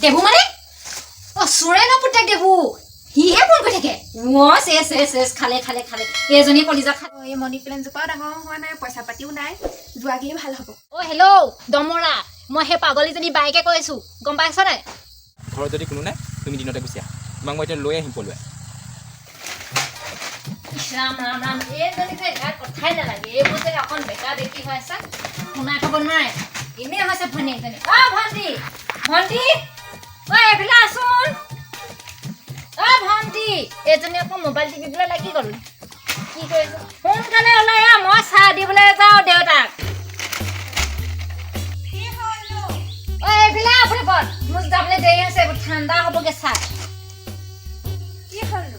দেবু মানে অ চোৰেণৰ পুতেক দেবু, সিহে ফোন কৰি থাকে। অ চেচ চেচ চেচ, খালে খালে খালে এইজনী কলিজা খালে। এই মানি প্লেণ্টজোপাও ডাঙৰ হোৱা নাই, পইচা পাতিও নাই, যোৱাগেই ভাল হ'ব। অ হেল্ল' দমৰা, মই সেই পাগলীজনী বায়েকে কৈ আছো, গম পাইছ নাই? ঘৰত যদি কোনো নাই, তুমি দিনতে গুচি আহা, তোমাক মই এতিয়া লৈ আহিম পলুৱাই। ইছ ৰাম ৰাম ৰাম, এইজনী যে গাত কথাই নালাগে। এইবোৰ যে অকণ বেকা বেকি হৈ আছে, শুনাই থ'ব নোৱাৰে, এনেই হৈছে ভনীয়েকজনী। অ ভণ্টি, ভণ্টি, অ এইফালে আছোন। অ ভণ্টি, এইজনী আকৌ মোবাইল টিপিবলৈ লাগি গ'ল। কি কৰিছে? সোনকালে ওলাই আহ, মই চাহ দিবলৈ যাওঁ দেউতাক। অ এইফালে আহ ফটাফট, মোক যাবলৈ দেৰি হৈছে, এইবোৰ ঠাণ্ডা হ'বগৈ চাহ। কি হ'লনো?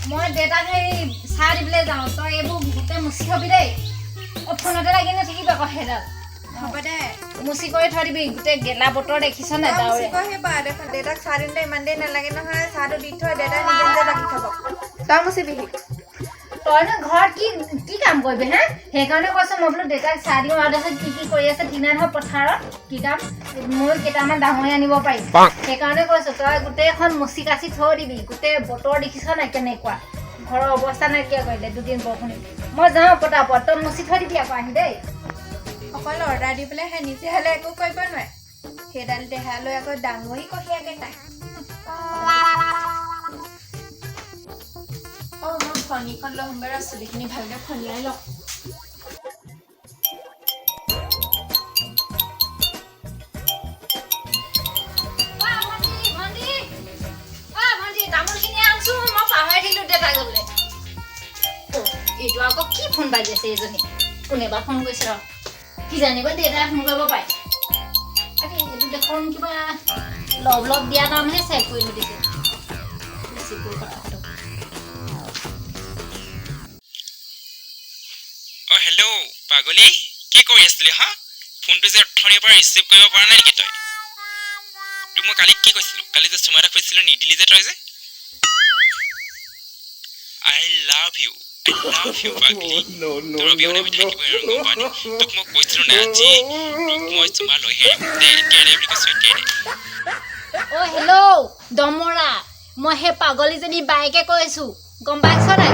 মই দেউতাক সেই চাহ দিবলৈ যাওঁ, তই এইবোৰ গোটেই মুচি থবি দেই। অ ফোনতে লাগি নাথাকিবি আকৌ সেইডাল। হ'ব দে। মুচি কৰি থৈ দিবি, গোটেই গেলা বতৰ দেখিছ নাই? তই ডাৱৰীয়া। মুচিবহি পাৰ দেখোন, দেউতাক চাহ দিওঁতে ইমান দেৰি নালাগে নহয়। চাহটো দি থৈ দেউতাই নিজে নিজে বাকি খাব, তই মুচিবিহি। তইনো ঘৰত কি কি কাম কৰিবি হে? সেইকাৰণে কৈছো মই বোলো দেউতাক চাহ দিওঁ, আৰু তাৰপিছত কি কি কৰি আছে ঠিক নাই নহয়, পথাৰত কি কাম, ময়ো কেইটামান ডাঙৰি আনিব পাৰিম। সেইকাৰণে কৈছো তই গোটেইখন মুচি কাচি থৈ দিবি। গোটেই বতৰ দেখিছ নাই কেনেকুৱা, ঘৰৰ অৱস্থা নাইকিয়া কৰিলে দুদিন বৰষুণ। মই যাওঁ পটাপট, তই মুচি থৈ দিবি আকৌ আহি দেই। অকল অৰ্ডাৰ দি পেলাই সেই নিজে হ'লে একো কৰিব নোৱাৰে, সেইডাল দেহা লৈ আকৌ ডাঙৰি কঢ়িয়াকে তাই। অ মই ফণীখন লৈ আহোঁগৈ ৰ, চুলিখিনি ভালকে ফণিয়াই লওঁ। অ ভণ্টি, ভণ্টি, অ ভণ্টি, তামোলখিনি আনচোন, মই পাহৰি থাকিলো দেউতাক যাবলৈ। অ এইটো আকৌ কি ফোন বাজি আছে? এইজনী কোনেবা ফোন কৰিছে ৰ, কি জানিব দেউতাই ফোন কৰিব পাৰে। আৰে এইটো দেখোন কিবা লভ লভ দিয়া নামহে ছেভ কৰি থৈ দিছে। ৰিচিভ কৰি কথা পাতো। অ হেল্ল' পাগলী, কি কৰি আছিলি হা? ফোনটো যে অথনিৰ পৰা ৰিচিভ কৰিব পৰা নাই নেকি তই? তোক মই কালি কি কৈছিলোঁ? কালি যে চুমা এটা খুজিছিলোঁ, নিদিলি যে তই যে। I love you, I love you পাগলী, তোৰ অবিহনে আমি থাকিবই নোৱাৰো, গম পাৱ নে? তোক মই কৈছিলোঁ নাই, আজি তোক মই চুমা লৈহে এৰিম দে, এতিয়াই দে বুলি কৈছোঁ, এতিয়াই দে। অ হেল্ল' দমৰা, মই সেই পাগলীজনী বায়েকে কৈ আছো, গম পাইছ নাই?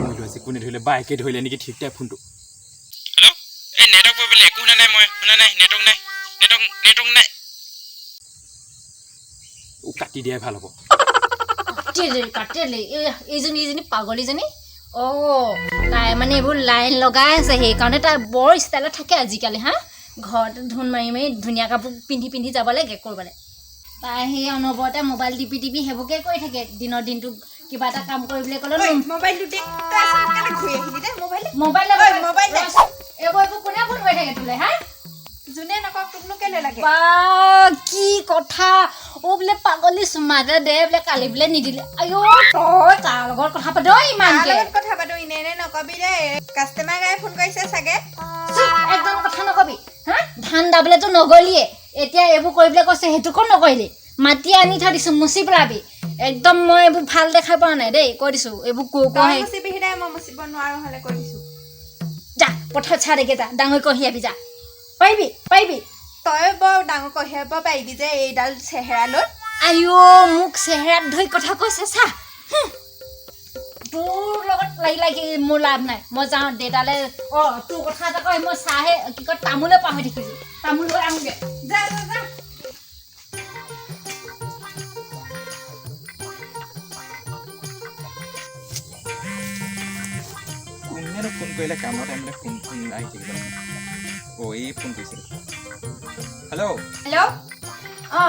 মইতো আজি কোনে ধৰিলে, বাইকে ধৰিলে নেকি ঠিক নাই ফোনটো। হেল্ল', এই নেটৱৰ্ক প্ৰব্লেম, একো শুনা নাই মই, শুনা নাই, নেটৱৰ্ক নাই, নেটৱৰ্ক নেটৱৰ্ক নাই। ও কাটি দিয়াই ভাল হ'ব। কাটি দিলে, কাটি দিলে। এইজনী এইজনী পাগলীজনী। অ তাই মানে এইবোৰ লাইন লগাই আছে, সেইকাৰণে তাই বৰ ষ্টাইলত থাকে আজিকালি। হা ঘৰত ধুন মাৰি মাৰি ধুনীয়া কাপোৰ পিন্ধি পিন্ধি যাব লাগে ক'ৰবালৈ। তাই সেই অনবৰতে মোবাইল টিপি টিপি সেইবোৰকে কৰি থাকে দিনৰ দিনটো, কিবা এটা কাম কৰিবলৈ ক'লে ঐ, মোবাইলটো দে, তই সোনকালে ঘূৰি আহিলি দে, মোবাইল দে। মোবাইল। ঐ, মোবাইল দে। এইবোৰ এইবোৰ কোনে ফোন কৰি থাকে তোলে হা? যোনে নকওক, তোকনো কেলে লাগে? বা কি কথা, অ বোলে পাগলী চুমা এটা দে বোলে, কালি বোলে নিদিলে। আইঅ তই কাৰ লগত কথা পাত ঐ কাৰ ইমানকে? লগত কথা পাতো এনে এনে নকবি দেই, কাষ্টমাৰ গাই ফোন কৰিছে চাগে। চুপ, একদম কথা নকবি। হা ধান দাবলেতো নগলিয়ে, এতিয়া এইবোৰ কৰিবলৈ কৈছে, সেইটোকো নকৰিলি। মাটি আনি থৈ দিছো, মুচি পেলাবি একদম। মই এইবোৰ ভাল দেখা পোৱা নাই দেই, কৈ দিছো। এইবোৰ ক তই সেই মুচিবিহি দে, মই মুচিব নোৱাৰো হ'লে কৈ দিছো। যা পথাৰত চাহ দেগে যা, ডাঙৰ কঢ়িয়াবি যা, পাৰিবি পাৰিবি। তই বৰ ডাঙৰ কঢ়িয়াব পাৰিবি যে এইডাল চেহেৰা লৈ। আইঅ মোক চেহেৰাত ধৰি কথা কৈছে চা। হুঁ। তোৰ লগত লাগি লাগি মোৰ লাভ নাই, মই যাওঁ দেউতালৈ। অ তোৰ কথা এটা কয়, মই চাহে কি কয় তামোলে পাহৰি থাকিছো, তামোল লৈ আহোঁগে। যা যা যা। কোনেনো ফোন কৰিলে কামৰ টাইমতে ফোন ফোন আহি থাকিব নহয়। অ এই ফোন কৰিছিলে। হেল্ল'। হেল্ল', অ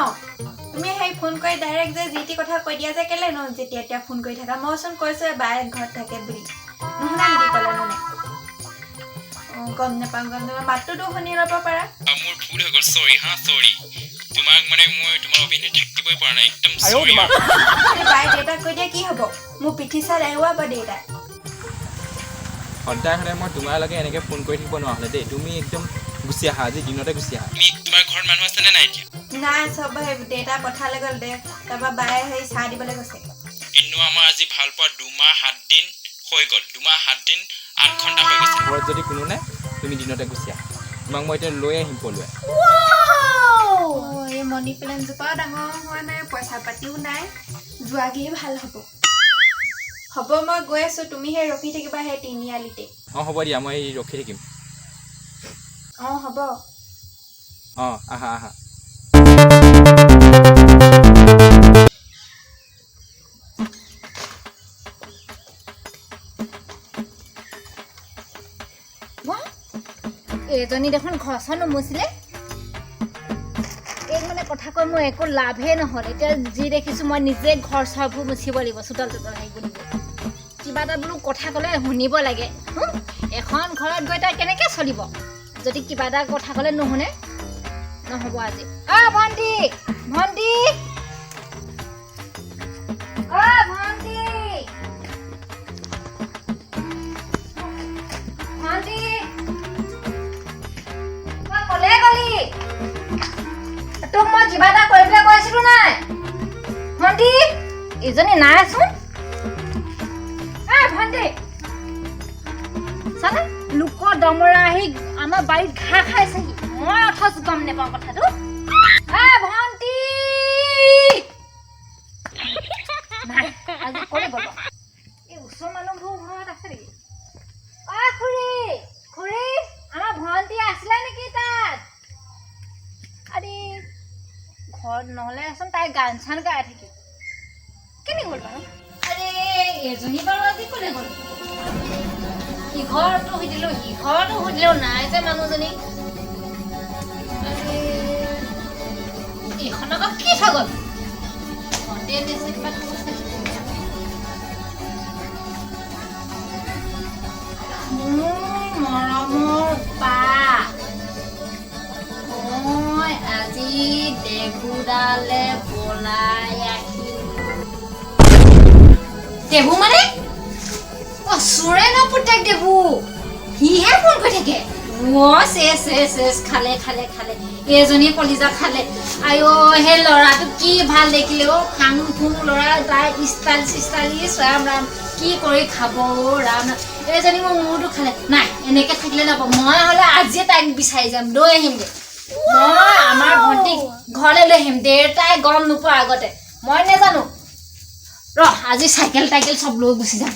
তুমি সেই ফোন কৰি ডাইৰেক্ট যে যি টি কথা কৈ দিয়া যে, কেলেনো যেতিয়া তেতিয়া ফোন কৰি থাকা? মইচোন কৈছোৱে বায়ে ঘৰত থাকে বুলি, নুশুনা নেকি ক'লে মানে? অ গম নাপাওঁ, গম নাপাওঁ, মাতটোতো শুনি ল'ব পাৰা। মোৰ ভুল হৈ গ'ল, চৰি হা, চৰি। তোমাক মানে মই তোমাৰ অবিহনে থাকিবই পৰা নাই, একদম চৰি। বায়ে দেউতাক কৈ দিয়া কি হ'ব? মোৰ পিঠি চাল এৰুৱাব দেউতাই। সদায় সদায় মই তোমাৰ লগে এনেকৈ ফোন কৰি থাকিব নোৱাৰা হ'লে দেই। তুমি একদম গুচি আহা, আজি দিনতে গুচি আহা। তুমি তোমাৰ ঘৰত মানুহ আছেনে নাই এতিয়া? নাই, চব সেই দেউতা পথাৰলৈ গ'ল দে, তাৰপৰা বায়ে সেই চাহ দিবলৈ গৈছে। ইনো আমাৰ আজি ভাল পোৱা 2 মাহ 7 দিন হৈ গ'ল, 2 মাহ 7 দিন 8 ঘণ্টা হৈ গৈছে। ঘৰত যদি কোনো নাই, তুমি দিনতে গুচি আহা। তোমাক মই এতিয়া লৈ আহিম পলুৱাই। অঁ, এই মানি প্লেণ্টজোপাও ডাঙৰ হোৱা নাই, পইচা পাতিও নাই, যোৱাগৈয়ে ভাল হ'ব। হ'ব, মই গৈ আছোঁ, তুমি সেই ৰখি থাকিবা সেই তিনিআলিতে। অঁ, হ'ব দিয়া, মই ৰখি থাকিম। অঁ, হ'ব। অঁ, আহা আহা। এইজনী দেখোন ঘৰ চৰ নুমুচিলে। এই মানে কথা কৈ মোৰ একো লাভেই নহ'ল। এতিয়া যি দেখিছোঁ, মই নিজে ঘৰ চৰবোৰ মুচিব লাগিব, চোতাল তোতাল সাৰিব লাগিব। কিবা এটা বোলো কথা ক'লে শুনিব লাগে। এখন ঘৰত গৈ তাই কেনেকৈ চলিব যদি কিবা এটা কথা ক'লে নুশুনে? নহ'ব আজি। অ ভণ্টি, ভণ্টি, অ ভণ্টি, ভণ্টি, তই ক'লে গ'লি? তোক মই কিবা এটা কৰিবলৈ কৈছিলো নাই? ভণ্টি, ইজনী নাইচোন। এ ভণ্টি, চালে লোকৰ দমৰা আহি আমাৰ বাৰীত ঘাঁহ খাইছেহি, মই অথচ গম নেপাওঁ কথাটো। এ ভণ্টি নাই, আজি ক'লে গ'ল বাৰু? এই ওচৰ মানুহবোৰ ঘৰত আছে নেকি? অ খুৰী, খুৰী, আমাৰ ভণ্টি আছিলে নেকি তাত? আৰে, ঘৰত নহ'লেচোন তাই গান চান গাই থাকি। কেনে গ'ল বাৰু? আৰে, এজনী বাৰু আজি ক'লে গ'ল? ইঘৰতো সুধিলো, সিঘৰতো সুধিলো, নাই যে মানুহজনী। আৰে, এইখন আকৌ কি থৈ গ'ল? ভণ্টিয়ে নিশ্চয় কিবা থৈছে। মোৰ মৰমৰ বা, মই আজি দেবুদালে পলাই আহিলো। দেবু মানে অ চোৰেনৰ পুতেক দেবু, সিহে ফোন কৰি থাকে। অ চেচ চেচ চেচ, খালে খালে খালে, এইজনী কলিজা খালে। আই অ, সেই ল'ৰাটো কি ভাল দেখিলে অ, ফাং ফুং ল'ৰা, তাৰ ষ্টাইল চিষ্টাইল, ইছ ৰাম ৰাম, কি কৰি খাব অ ৰাম ৰাম। এইজনী মোৰ মূৰটো খালে। নাই, এনেকে থাকিলে নাপাব। মই হ'লে আজিয়ে তাইক বিচাৰি যাম, লৈ আহিমগৈ। মই আমাৰ ভণ্টিক ঘৰলৈ লৈ আহিম দেউতাই গম নোপোৱাৰ আগতে। মই নেজানো, ৰ, আজি চাইকেল টাইকেল চব লৈ গুচি যাম।